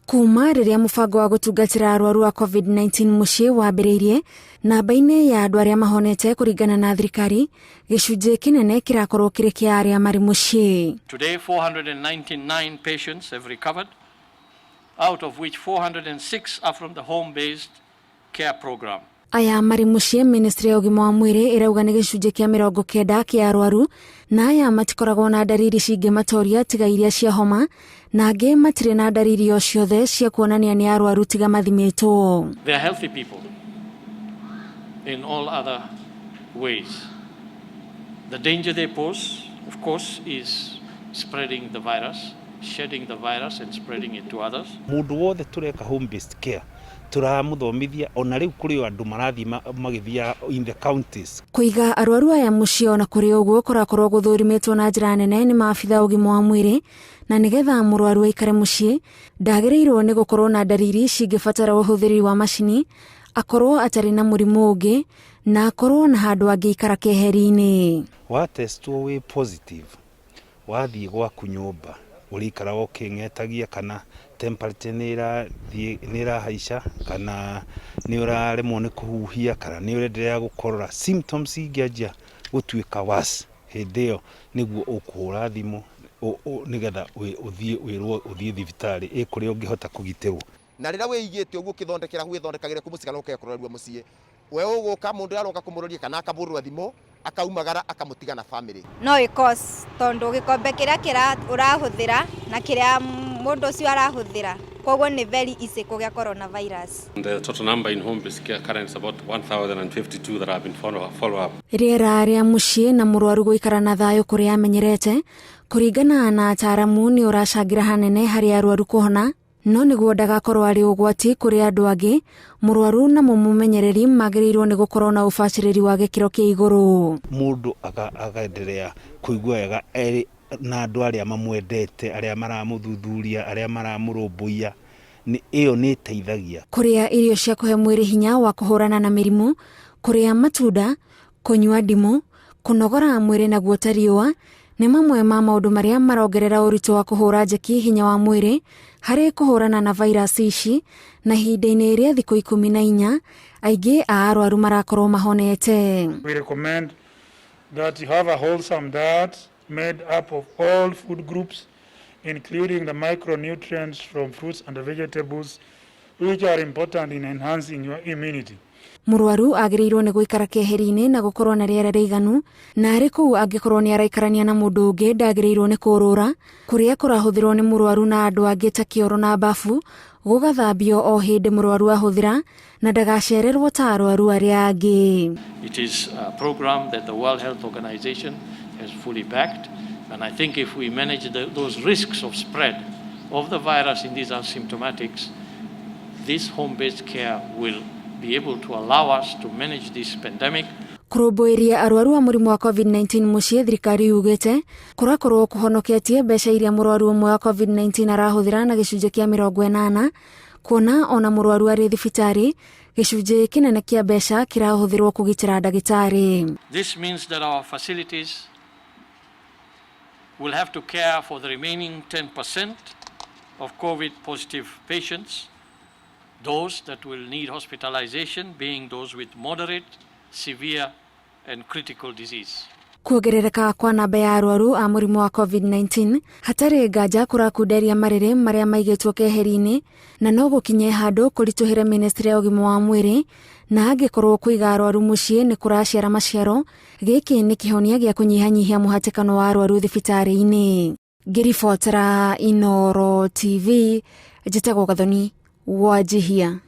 Kuma rĩrĩa mũbango wa gũtungatĩra arwaru a COVID-19 mũciĩ wambĩrĩirie, namba-inĩ ya andũ arĩa mahonete kũringana na thirikari, gĩcunjĩ kĩnene kĩrakorwo kĩrĩ kĩa arĩa marĩ mũciĩ. Today, 499 patients have recovered, out of which 406 are from the home-based care program. Aya marĩ mũciĩ, ministry ya ũgima wa mwĩrĩ ĩrauga nĩ gĩcunjĩ kĩa 90 kĩa arwaru, na aya matikoragwo na ndariri cingĩmatoria tiga iria cia homa, na angĩ matirĩ na ndariri o ciothe cia kuonania nĩ arwaru tiga mathimĩtwo. They are healthy people in all other ways. The danger they pose, of course, is spreading the virus, shedding the virus and spreading it to others. Mũndũ wothe tũreka home based care tũramũthomithia, ona rĩu kũrĩ o andũ marathiĩ magĩthiaga in the counties. Kũiga arwaru aya mũciĩ ona kũrĩ ũguo kũrakorwo gũthũrimĩtwo na njĩra nene nĩ maabitha ũgima wa mwĩrĩ, na nĩgetha mũrwaru aikare mũciĩ ndagĩrĩirwo nĩ gũkorwo na ndariri cingĩbatara ũhũthĩri wa macini, akorwo atarĩ na mũrimũ ũngĩ, na akorwo na handũ angĩikara keheri-inĩ. Watestwo wĩ positive, wathiĩ gwaku nyũmba ũrĩikaraga ũkĩng'etagia kana temperature nĩ ĩrathiĩ nĩ ĩrahaica, kana nĩ ũraremwo nĩ kũhuhia, kana nĩ ũrenderea gũkorora, symptoms ingĩanjia gũtuĩka worse, hĩndĩ ĩyo nĩguo ũkũhũra thimũ nĩgetha ũthiĩ wĩrwo ũthiĩ thibitarĩ ĩ kũrĩa ũngĩhota kũgitĩrwo. Na rĩrĩa wĩigĩte ũguo ũkĩthondekera gwĩthondekagĩra kũ mũciĩ kana ũkekũrorerwo mũciĩ, we ũgũka mũndũ ũrĩa aroka kũmũroria kana akabũrũra thimũ akaumagara akamũtiga na family. No ĩ cause tondũ gĩkombe kĩrĩa kĩra ũrahũthĩra na kĩrĩa mũndũ ũcio arahũthĩra, koguo nĩ very easy kũgĩa coronavirus. The total number in home-based care currently is about 1,052 that have been follow up. Rĩera rĩa mũciĩ na mũrwaru gũikara na thayũ kũrĩa amenyerete kũringana na ataaramu nĩ ũracangĩra hanene harĩ arwaru kũhona, no nĩguo ndagakorwo arĩ ũgwati kũrĩ andũ angĩ, mũrwaru na mũmũmenyereri magĩrĩirwo nĩ gũkorwo na ũbacĩrĩri wa gĩkĩro kĩa igũrũ. Mũndũ agaenderea kũigua wega erĩ na andũ arĩa mamwendete, arĩa maramũthuthuria, arĩa maramũrũmbũiya, ĩyo nĩ ĩteithagia. Kũrĩa irio cia kũhe mwĩrĩ hinya wa kũhũrana na mĩrimũ, kũrĩa matunda, kũnyua ndimũ, kũnogora mwĩrĩ naguo ta riũa nĩ mamwe ma maũndũ marĩa marongerera ũritũ wa kũhũra njeki hinya wa mwĩrĩ harĩ kũhũrana na vairasi ici, na ihinda-inĩ rĩa thikũ 14 aingĩ a arwaru marakorwo mahonete. We recommend that you have a wholesome diet made up of all food groups, including the micronutrients from fruits and vegetables, which are important in enhancing your immunity. Mũrwaru agĩrĩirwo nĩ gũikara keheri-inĩ na gũkorwo na rĩera rĩiganu, na arĩ kũu angĩkorwo nĩ araikarania na mũndũ ũngĩ ndagĩrĩirwo nĩ kũrũra. Kũrĩa kũrahũthĩrwo nĩ mũrwaru na andũ angĩ ta kĩoro na bafu gũgathambio o hĩndĩ mũrwaru ahũthĩra na ndagacererwo ta arwaru arĩa angĩ. It is a program that the World Health Organization has fully backed, and I think if we manage those risks of spread of the virus in these asymptomatics, this home-based care will be able to allow us to manage this pandemic. Kũrũmbũiria arwaru a mũrimũ wa COVID-19 mũciĩ, thirikari yugĩte kũrakorwo kũhonoketie mbeca iria mũrwaru ũmwe wa COVID-19 arahũthĩra na gĩcunjĩ kĩa 80, kuona ona mũrwaru arĩ thibitarĩ gĩcunjĩ kĩnene kĩa mbeca kĩrahũthĩrwo kũgitĩra ndagĩtarĩ. This means that our facilities will have to care for the remaining 10% of COVID positive patients, those that will need hospitalization being those with moderate, severe and critical disease. Kuongerereka kwa namba ya arwaru a mũrimũ wa COVID-19 hatarĩ nganja kũrakunderia marĩrĩ marĩa maigĩtwo keheri-inĩ, na no gũkinye handũ kũritũhĩre ministry ya ũgima wa mwĩrĩ, na angĩkorwo kũiga arwaru mũciĩ nĩ kũraciara maciaro, gĩkĩ nĩ kĩhonia gĩa kũnyihanyihia mũhatĩkano wa arwaru thibitarĩ-inĩ. Ngĩribotera Inooro TV, njĩtagwo Gathoni Wanjihia.